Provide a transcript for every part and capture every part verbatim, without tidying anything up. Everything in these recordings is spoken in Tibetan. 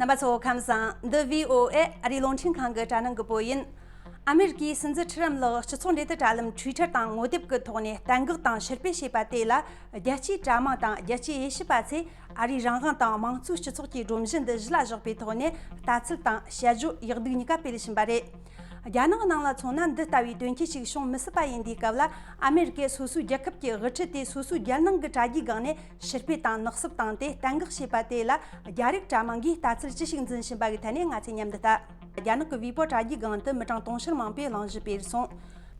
རྣམ་པ་ཚོ་ཁམས་བཟང་། འདི་བྷི་ཨོ་ཨེ་ཨ་རིའི་རླུང་འཕྲིན་ཁང་གི་དྲ་སྣང་གི་བོད་ཡིན། ཨ་མེ་རི་ཀའི་སྲིད་འཛིན་ཁྲི་རམ་ལགས་སྤྱི་ཚོགས་འབྲེལ་མཐུད་དྲ་ལམ་Twitter་དང་ངོ་དེབ་ཀྱི་ཐོག་ནས་གཏན་འགག་དང་ཕྱིར་སྤེལ་བྱས་པ་དེ་ལ། རྒྱལ་སྤྱིའི་དྲ་དམངས་དང་རྒྱལ་སྤྱིའི་དབྱེ་ཞིབ་པ་ཚོས་ཨ་རིའི་རང་དབང་དང་དམངས་གཙོའི་སྤྱི་ཚོགས་ཀྱི་སྒྲོམ་གཞི་འདི་གཞི་ལ་བཞག་པའི་ཐོག་ནས་ལྟ་ཚུལ་དང་དཔྱད་བརྗོད་ཡག་སྡུག་གཉིས་ཀ་སྤེལ་བཞིན་པ་རེད། རྒྱ་ནག་ནང་ལ་མཚོན་ན། འདི་ལྟ་བུའི་དོན་རྐྱེན་ཞིག་བྱུང་མི་སྲིད་པ་ཡིན་དུས་སྐབས་ལ། ཨ་མེ་རི་ཀས་སོ་སོའི་རྒྱལ་ཁབ་ཀྱི་དབུ་ཁྲིད་དེ་སོ་སོའི་རྒྱལ་ནང་གི་དྲ་རྒྱའི་སྒང་ནས་ཕྱིར་སྤེལ་དང་ནག་གསུབ་བཏང་སྟེ་གཏན་འགག་བྱས་པ་དེ་ལ། རྒྱ་རིགས་དྲ་དམངས་ཀྱིས་ལྟ་ཚུལ་ཅི་ཞིག་འཛིན་བཞིན་པ་གི་ཐད་ནས་ང་ཚོས་མཉམ་དུ་ལྟ། རྒྱ་ནག་གི་ཝི་པོ་དྲ་རྒྱའི་སྒང་དུ་མི་གྲངས་དུང་ཕྱུར་མང་པོས་གླེང་གཞི་སྤེལ་སོང་།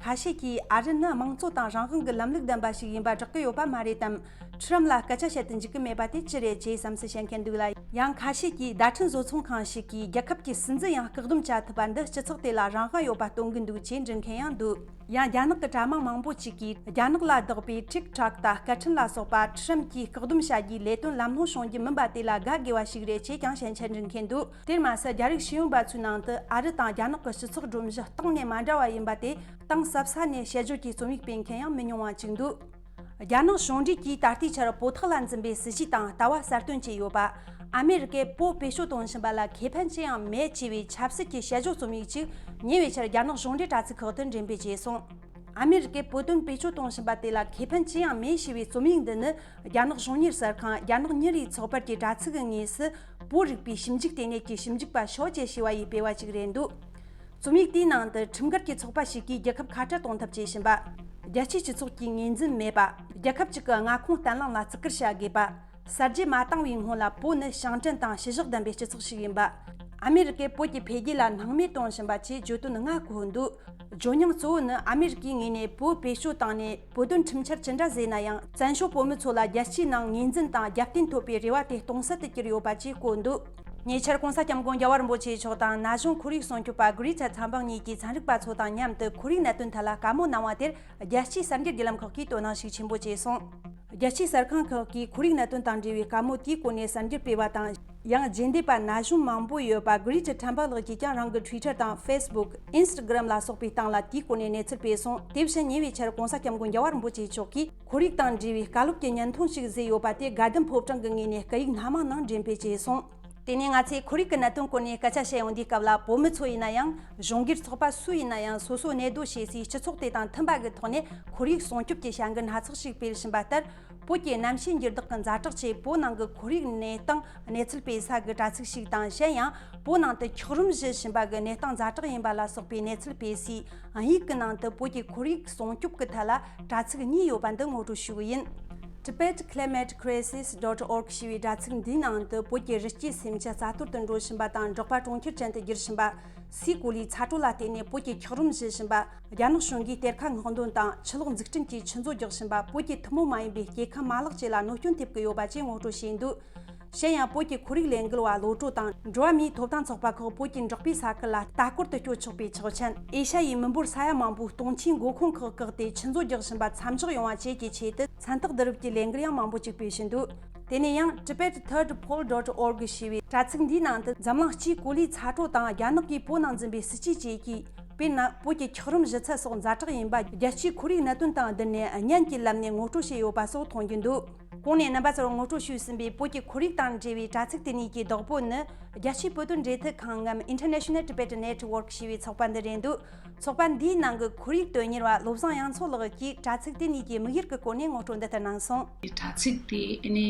ཁ་ཤས་ཀྱིས་ཨ་རི་ནི་དམངས་གཙོ་དང་རང་དབང་གི་ལམ་ལུགས་ལྡན་པ་ཞིག་ཡིན་པ་བསྒྲགས་ཀྱི་ཡོད་པ་མ་རེད་དམ། ཁྲི་རམ་ལ་སྐད་ཆ་བཤད་དུ་འཇུག་གི་མེད་པ་དེ་ཅི་རེད་ཅེས་བསམ་ཚུལ་བཤད་མཁན་འདུག་ལ། ཡང་ཁ་ཤས་ཀྱིས་བརྡ་འཕྲིན་བཟོ་ཚོང་ཁང་ཞིག་གིས་རྒྱལ་ཁབ་ཀྱི་སྲིད་འཛིན་ཡང་བཀག་སྡོམ་བྱ་ཐུབ་པ་འདི་སྤྱི་ཚོགས་དེ་ལ་རང་དབང་ཡོད་པ་སྟོན་གྱི་འདུག་ཅེས་འབྲི་མཁན་ཡང་འདུག། ཡང་རྒྱ་ནག་གི་དྲ་དམངས་མང་པོ་ཅིག་གིས་རྒྱ་ནག་ལ་བདག་པའི་ཊིག་ཊོག་དང་སྐད་འཕྲིན་ལ་སོགས་པ་ཁྲི་རམ་གྱིས་བཀག་སྡོམ་བྱ་རྒྱུའི་ལས་དོན་ལམ་ལྷོང་བྱུང་རྒྱུ་མིན་པ་དེ་ལ་དགའ་དགོས་པ་ཞིག་རེད་ཅེས་ཀྱང་ཞན་ཆ་འབྲི་མཁན་འདུག། དེར་མ་ཟད། རྒྱ་རིགས་ཤེས་ཡོན་པ་ཚོའི་ནང་དུ་ཨ་རི་དང་རྒྱ་ནག་གི་སྤྱི་ཚོགས་སྒྲོམ་གཞི་གཏིང་ནས་མ་འདྲ་བ་ཡིན་པ་དེ་གཏིང་ཟབ་ས་ནས་དཔྱད་བརྗོད་ཀྱི་རྩོམ་ཡིག་སྤེལ་མཁན་ཡང་མི་ཉུང་བ་ཅིག་འདུག། རྒྱ་ནག་གཞུང་འབྲེལ་གྱིས་ད་ལྟའི་ཆར་བོད་ཐོག་ལ་འཛིན་པའི་སྲིད་ཇུས་དང་ལྟ་བ་གསར་སྟོན་བྱས་ཡོད་པ། ཨ་མེ་རི་ཀས་བོད་བེད་སྤྱོད་གཏོང་བཞིན་པ་ལ་ཁེ་ཕན་ཅི་ཡང་མེད་ཅེས་པའི་ཆབ་སྲིད་ཀྱི་དཔྱད་བརྗོད་རྩོམ་ཡིག་ཅིག་ཉེ་བའི་ཆར་རྒྱ་ནག་གཞུང་འབྲེལ་དྲ་ཚིགས་ཁག་ཏུ་འགྲེམས་སྤེལ་བྱས་སོང་། ཨ་མེ་རི་ཀས་བོད་དོན་བེད་སྤྱོད་གཏོང་བཞིན་པ་དེ་ལ་ཁེ་ཕན་ཅི་ཡང་མེད་ཞེས་པའི་རྩོམ་ཡིག་འདི་ནི། རྒྱ་ནག་གཞུང་གཉེར་གསར་ཁང་རྒྱ་ནག་མྱི་རིགས་ཚོགས་པར་གྱི་དྲ་ཚིགས་ཀྱི་ངོས་སུ། བོད་རིག་པའི་ཞིབ་འཇུག་ལྟེ་གནས་ཀྱི་ཞིབ་འཇུག་པ་ཞའོ་ཅེ་ཞུ་བ་ཡིས་སྤེལ་བ་ཅིག་རེད་འདུག། རྩོམ་ཡིག་དེའི་ནང་དུ་ཁྲིམས་འགལ་གྱི་ཚོགས་པ་ཞིག་གིས་རྒྱལ་ཁབ་ཁ་བྲལ་གཏོང་ཐབས་བྱེད་བཞིན་པ། རྒྱལ་སྤྱིའི་སྤྱི་ཚོགས་ཀྱི་ངོས་འཛིན་མེད་པ། རྒྱལ་ཁབ་ཅིག་གི་མངའ་ཁོངས་བརྟན་ལྷིང་ལ་བརྩི་བཀུར་བྱ་དགོས་པ། གསར་བརྗེ་མ་བཏང་བའི་སྔོན་ལ་བོད་ནི་ཞིང་བྲན་དང་བྱེ་བཞག་ལྡན་པའི་སྤྱི་ཚོགས་ཤིག་ཡིན་པ། ཨ་མེ་རི་ཀས་བོད་ཀྱི་འཕེལ་རྒྱས་ལ་སྣང་མེད་གཏོང་བཞིན་པ་བཅས་བརྗོད་དོན་ལྔ་བཀོད་འདུག། ཇོ་མྱང་གཙོ་བོ་ནི་ཨ་མེ་རི་ཀའི་ངོས་ནས་བོད་བེད་སྤྱོད་བཏང་ནས། བོད་དོན་ཁྲིམས་འཆར་ཅི་འདྲ་བཟོས་ན་ཡང་། བཙན་བྱོལ་བོད་མི་ཚོ་ལ་རྒྱལ་སྤྱིའི་ནང་ངོས་འཛིན་དང་རྒྱབ་རྟེན་ཐོབ་པའི་རེ་བ་དེ་སྟོང་ཟད་དུ་གྱུར་ཡོད་པ་བཅས་བཀོད་འདུག། ཉེ་ཆར་༸གོང་ས་༸སྐྱབས་མགོན་རྒྱལ་བ་རིན་པོ་ཆེ་མཆོག་དང་ན་གཞོན་ཁོར་ཡུག་སྲུང་སྐྱོབ་པ་གྷི་རི་ཐ་ཐཱན་བང་གཉིས་ཀྱིས་ཚན་རིག་པ་ཚོ་དང་མཉམ་དུ་ཁོར་ཡུག་གནད་དོན་ཐད་ལ་བཀའ་མོལ་གནང་བ་དེར། རྒྱལ་སྤྱིའི་གསར་འགྱུར་བརྒྱུད་ལམ་ཁག་གིས་དོ་སྣང་ཤུགས་ཆེན་པོ་བྱས་སོང་། རྒྱལ་སྤྱིའི་གསར་ཁང་ཁག་གིས་ཁོར་ཡུག་གནད་དོན་དང་འབྲེལ་བའི་བཀའ་མོལ་དེའི་སྐོར་ནས་གསར་འགྱུར་སྤེལ་བ་དང་། ཡང་རྗེས་འདེད་པ་ན་གཞོན་མང་པོ་ཡོད་པ་གྷི་རི་ཐ་ཐཱན་བང་ལགས་ཀྱིས་ཀྱང་རང་གི་Twitter་དང་Facebook། Instagram་ལ་སོགས་པའི་སྟེང་ལ་དེའི་སྐོར་ནས་གནས་ཚུལ་སྤེལ་སོང་། དེ་བཞིན་ཉེ་བའི་ཆར་༸གོང་ས་༸སྐྱབས་མགོན་རྒྱལ་བ་རིན་པོ་ཆེ་མཆོག་གིས་ཁོར་ཡུག་དང་འབྲེལ་བའི་བཀའ་སློབ་ཀྱི་བརྙན་ཐུང་ཞིག་བཟོས་ཡོད་པ་དེ་དགའ་ལྡན་ཕོ་བྲང་གི་ངོས་ནས་སྐད་ཡིག་སྣ་མང་ནང་འགྲེམས་སྤེལ་བྱས་སོང་། དེ་ནས་ང་ཚོས་ཁོར་ཡུག་གི་གནད་དོན་སྐོར་ནས་སྐད་ཆ་བཤད་ཡོང་དུས་སྐབས་ལ། བོད་མི་ཚོ་ཡིན་ན་ཡང་། གཞུང་སྒེར་ཚོགས་པ་སུ་ཡིན་ན་ཡང་། སོ་སོ་གནས་སྡོད་བྱེད་སའི་སྤྱི་ཚོགས་དེ་དང་མཐུན་པ་གི་ཐོག་ནས་ཁོར་ཡུག་སྲུང་སྐྱོབ་ཀྱི་བྱ་འགུལ་སྣ་ཚོགས་ཤིག་སྤེལ་བཞིན་པ་ལྟར། བོད་ཀྱི་གནམ་གཤིས་འགྱུར་ལྡོག་གི་ཛ་དྲག་ཆེད་བོད་ནང་གི་ཁོར་ཡུག་གནས་སྟངས་གནས་ཚུལ་སྤེལ་ས་གི་དྲ་ཚིགས་ཤིག་དང་། གཞན་ཡང་བོད་ནང་དུ་འཁྱགས་རོམ་བཞུ་བཞིན་པ་གི་གནས་སྟངས་ཛ་དྲག་ཡིན་པ་ལ་སོགས་པའི་གནས་ཚུལ་སྤེལ་སའི་དབྱིན་ཡིག་གི་ནང་དུ་བོད་ཀྱི་ཁོར་ཡུག་སྲུང་སྐྱོབ་ཀྱི་ཐད་ལ་དྲ་ཚིགས་གཉིས་ཡོད་པ་འདི་ངོ་སྤྲོད་ཞུ་གི་ཡིན། Tibet Climate Crisis dot org ཞེས་པའི་དྲ་ཚིགས་འདིའི་ནང་དུ་བོད་ཀྱི་རི་སྐྱེས་སེམས་ཅན་རྩ་གཏོར་དུ་འགྲོ་བཞིན་པ་དང་། འབྲོག་པ་གྲོང་ཁྱེར་ཅན་དུ་བསྒྱུར་བཞིན་པ། སའི་གོ་ལའི་ཚ་དྲོད་ལ་བརྟེན་ནས་བོད་ཀྱི་འཁྱགས་རོམ་བཞུ་བཞིན་པ། རྒྱ་ནག་གཞུང་གིས་གཏེར་ཁ་སྔོག་འདོན་དང་ཆུ་ལོག་འཛུགས་སྐྲུན་གྱིས་ཆུ་མཛོད་རྒྱག་བཞིན་པ། བོད་ཀྱི་ཐུན་མོང་མ་ཡིན་པའི་སྐྱེ་ཁམས་མ་ལག་བཅས་ལ་གནོད་སྐྱོན་ཐེབས་ཀྱི་ཡོད་པ་བཅས་ངོ་སྤྲོད་བྱས་འདུག། གཞན་ཡང་བོད་ཀྱི་ཁོར་ཡུག་ལས་འགུལ་བ་བློ་གྲོས་དང་། འགྲོ་བ་མིའི་ཐོབ་ཐང་ཚོགས་པ་ཁག་བོད་ཀྱི་འབྲོག་པའི་ས་ཁུལ་ལ་ལྟ་སྐོར་དུ་སྐྱོད་ཆོག་པའི་ཆོག་མཆན། ཨེ་ཤ་ཡའི་མི་འབོར་ས་ཡ་མང་པོའི་སྟོང་ཆའི་མགོ་ཁུངས་ཁག་བཀག་སྟེ་ཆུ་མཛོད་རྒྱག་བཞིན་པ་མཚམས་འཇོག་ཡོང་བ་བཅས་ཀྱི་ཆེད་དུ་མཚན་རྟགས་བསྡུ་རུབ་ཀྱི་ལས་འགུལ་ཡང་མང་པོ་ཅིག་སྤེལ་བཞིན་འདུག། དེ་ནས་ཡང་Tibet Third Pole dot org ཞེས་པའི་དྲ་ཚིགས་འདིའི་ནང་དུ་འཛམ་གླིང་སྤྱིའི་གོ་ལའི་ཚ་དྲོད་དང་། རྒྱ་ནག་གིས་བོད་ནང་འཛིན་པའི་སྲིད་ཇུས་བཅས་ཀྱིས། དཔེར་ན། བོད་ཀྱི་འཁྱགས་རོམ་བཞུ་ཚད་སོགས་ཛ་དྲག་ཡིན་པ་རྒྱལ་སྤྱིའི་ཁོར་ཡུག་གནད་དོན་དང་བསྡུར་ནས་བརྙན་གྱིས་བསླབས་ནས་ངོ་སྤྲོད་བྱས་ཡོད་པ་སོགས་མཐོང་རྒྱུ་འདུག། གོང་ནས་རྣམ་པ་ཚོར་ངོ་སྤྲོད་ཞུས་ཟིན་པའི་བོད་ཀྱི་ཁོར་ཡུག་དང་འབྲེལ་བའི་དྲ་ཚིགས་དེ་གཉིས་ཀྱི་བདག་པོ་ནི། རྒྱལ་སྤྱིའི་བོད་དོན་འབྲེལ་མཐུད་ཁང་ངམ་International Tibet Network ཞེས་པའི་ཚོགས་པ་འདི་རེད་འདུག། ཚོགས་པ་འདིའི་ནང་གི་ཁོར་ཡུག་དོན་གཉེར་བ་བློ་བཟང་དབྱངས་མཚོ་ལགས་ཀྱིས་དྲ་ཚིགས་དེ་གཉིས་ཀྱི་དམིགས་ཡུལ་གྱི་སྐོར་ནས་ངོ་སྤྲོད་འདི་ལྟར་གནང་སོང་། དྲ་ཚིགས་དེ་ཨ་ནི་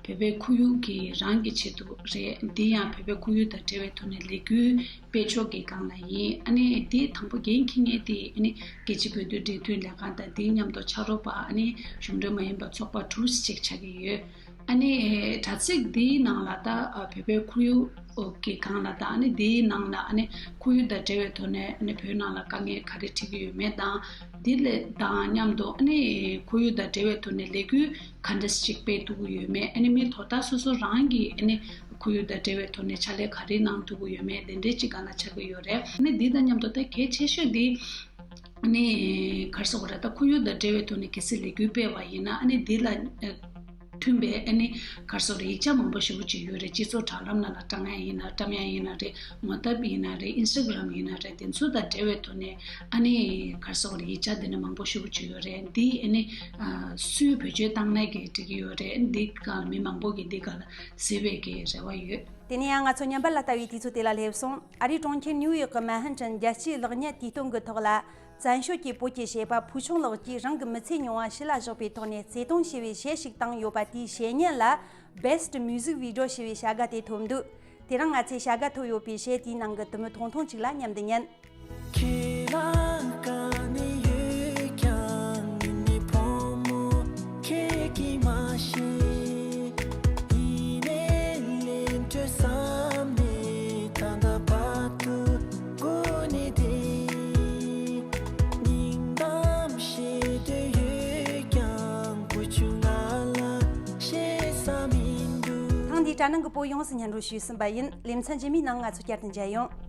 བོད་པའི་ཁོར་ཡུག་གི་རང་གི་ཆེད་དུ་རེད། འདི་ཡང་བོད་པའི་ཁོར་ཡུག་དང་འབྲེལ་བའི་ཐོག་ནས་ལས་འགུལ་སྤེལ་ཕྱོགས་ཀྱི་སྒང་ལ་ཡིན། ཨ་ནི་དེ་དང་པོ་འགན་འཁྱེར་མཁན་དེ་ཨ་ནི་རྒྱལ་སྤྱིའི་བོད་དོན་འབྲེལ་མཐུད་ལས་ཁང་དང་། དེའི་མཉམ་དུ་ཕྱག་རོགས་པ་ཨ་ནི་གཞུང་འབྲེལ་མ་ཡིན་པ་ཚོགས་པ་དྲུག་ཅིག་ཆགས་ཀྱི་ཡོད། ཨ་ནི་དྲ་ཚིགས་འདིའི་ནང་ལ་ད་བོད་པའི་ཁོར་ཡུག་གི་སྒང་ལ་དང་། ཨ་ནི་འདིའི་ནང་ལ་ཨ་ནི་ཁོར་ཡུག་དང་འབྲེལ་བའི་ཐོག་ནས་ཨ་ནི་བོད་ནང་ལ་དཀའ་ངལ་ག་རེ་འཕྲད་ཀྱི་ཡོད་མེད་དང་། འདི་ལས་དང་མཉམ་དུ་ཨ་ནི་ཁོར་ཡུག་དང་འབྲེལ་བའི་ཐོག་ནས་ལས་འགུལ་ག་འདྲ་ཞིག་སྤེལ་ཐུབ་ཀྱི་ཡོད་མེད། ཨ་ནི་མི་དོ་བདག་སོ་སོ་རང་གིས་ཨ་ནི་ཁོར་ཡུག་དང་འབྲེལ་བའི་ཐོག་ནས་ཕྱག་ལས་ག་རེ་གནང་ཐུབ་ཀྱི་ཡོད་མེད། དེ་འདྲའི་ཅིག་སྒང་ལ་ཆགས་ཀྱི་ཡོད་རེད། ཨ་ནི་འདི་དང་མཉམ་དུ་ད་གལ་ཆེ་ཤོས་འདི་ཨ་ནི་ག་རེ་ཟེར་དགོས་རེད། ད་ཁོར་ཡུག་དང་འབྲེལ་བའི་ཐོག་ནས་གལ་སྲིད་ལས་འགུལ་སྤེལ་བ་ཡིན་ན། ཨ་ནི་འདི་ལ་ཨ་ མཐུན་པའི་ཨ་ནི་ག་རེ་ཟེར་དགོས་རེད། ཡིག་ཆ་མང་པོ་ཞེ་པོ་ཅིག་ཡོད་རེད། སྤྱི་ཚོགས་དྲ་ལམ་ནང་ལ་བཀྲམ་ཡ་ཡིན་ན་བཀྲམ་ཡ་ཡིན་ན་རེད། ངོ་དེབ་ཡིན་ན་རེད། ཨིན་སི་ཊ་གྷི་རམ་ཡིན་ན་རེད། དེ་ཚོ་དང་འབྲེལ་བའི་ཐོག་ནས་ཨ་ནི་ག་རེ་ཟེར་དགོས་རེད། ཡིག་ཆ་དེ་ནི་མང་པོ་ཞེ་པོ་ཅིག་ཡོད་རེད། འདི་ཨ་ནི་ཨ་སུས་བེད་སྤྱོད་བཏང་ནའི་གི་འགྲིག་གི་ཡོད་རེད། འདི་ག་ལ་མི་མང་པོ་གིས་འདི་ག་ལ་གཟིགས་པའི་གི་རེ་བ་ཡོད། དེ་ནས་ཡང་ང་ཚོ་ཉམས་པ་ལ་ལྟ་བའི་དུས་ཚོད་དེ་ལ་སླེབས་སོང་། ཨ་རིའི་གྲོང་ཁྱེར་ནིའུ་ཡོག་གི་མན་ཧན་ཏན་རྒྱལ་སྤྱིའི་ལེགས་ཉེས་དུས་སྟོན་གྱི་ཐོག་ལ། བཙན་བྱོལ་གྱི་བོད་ཀྱི་གཞས་པ་ཕུལ་བྱུང་ལགས་ཀྱིས་རང་གི་མི་ཚེ་ཉུང་བ་ཕྱི་ལ་བཞག་པའི་ཐོག་ནས་བརྩེ་དུང་ཞེས་པའི་གཞས་ཤིག་བཏང་ཡོད་པ་དེའི་གཞས་ཉན་ལ། Best Music Video ཞེས་པའི་བྱ་དགའ་དེ་ཐོབ་འདུག་དེ་རིང་ང་ཚོས་བྱ་དགའ་ཐོབ་ཡོད་པའི་གཞས་དེའི་ནང་གི་དུ་མི་ཐུང་ཐུང་ཅིག་ལ་མཉམ་དུ་ཉན། ཁྱེད་རང་ག་ནས་ཡོད་ཀྱང་ངེད་གཉིས་ཕོ་མོ་ཁྱེད་ཀྱིས་མ་ཤེས། ཡིན་ནའི་ལས་འཕྲོ་བསམ་ནས་ད་ལྟ་བར་དུ་སྒུག་ནས་བསྡད། སྙིང་གཏམ་བཤད་འདོད་ཡོད་ཀྱང་བུ་ཆུང་ང་ལ་བཤད་ས་མི་འདུག་ཐེངས་འདིའི་དྲ་ནང་གི་བོད་ཡོངས་སུ་སྙན་སྒྲོན་ཞུས་ཟིན་པ་ཡིན། ལེ་ཚན་རྗེས་མའི་ནང་ང་ཚོ་བསྐྱར་དུ་མཇལ་ཡོང་།